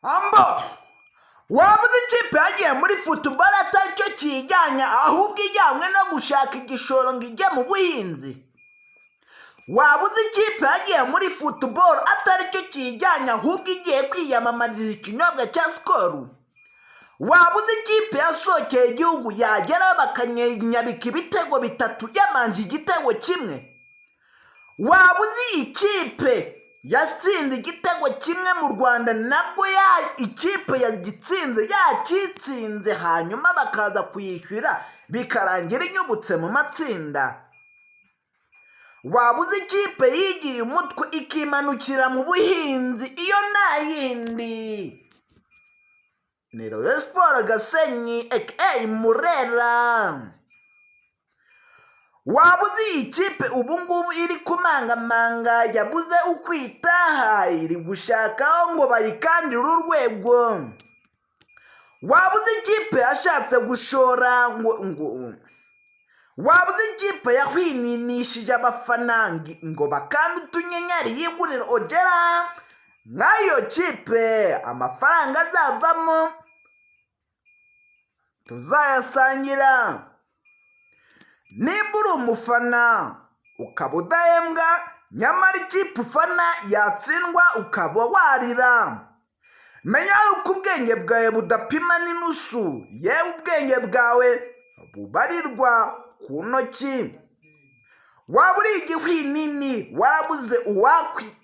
Ambo waba uzi ikipe yagiye muri football atari cyo kiyijyanye, ahubwo ijyanywe no gushaka igishoro ngo ijye mu buhinzi? Waba uzi ikipe yagiye muri football atari cyo kiyijyanye, ahubwo igiye kwiyamamariza ikinyobwa cya Skol? Waba uzi ikipe yasohokeye igihugu, yageraho bakanyabika ibitego bitatu yamanje igitego kimwe? Waba uzi ikipe yatsinze igitego kimwe mu Rwanda, nabwo ya ikipe yagitsinze yakitsinze, hanyuma bakaza kuyishyura bikarangira inyubutse mu matsinda? Waba uzi ikipe yigiye umutwe ikimanukira mu buhinzi? Iyo nta yindi, ni Rayon Sports Gasenyi aka Murera. Waba uzi ikipe ubu ngubu iri kumangamanga, yabuze uko itaha, iri gushakaho ngo bayikandire urwego? Waba uzi ikipe yashatse gushora ngo waba uzi ikipe yahwininishije abafana ngo bakande utunyenyeri yigurire Ojera? Nk'ayo kipe amafaranga azavamo tuzayasangira. Nimba uri umufana ukaba udahembwa, nyamara ikipe ufana yatsindwa ukaba warira, menya yuko ubwenge bwawe budapima n'inusu, yewe ubwenge bwawe bubarirwa ku ntoki. Waba uri igihwinini, warabuze uwakwi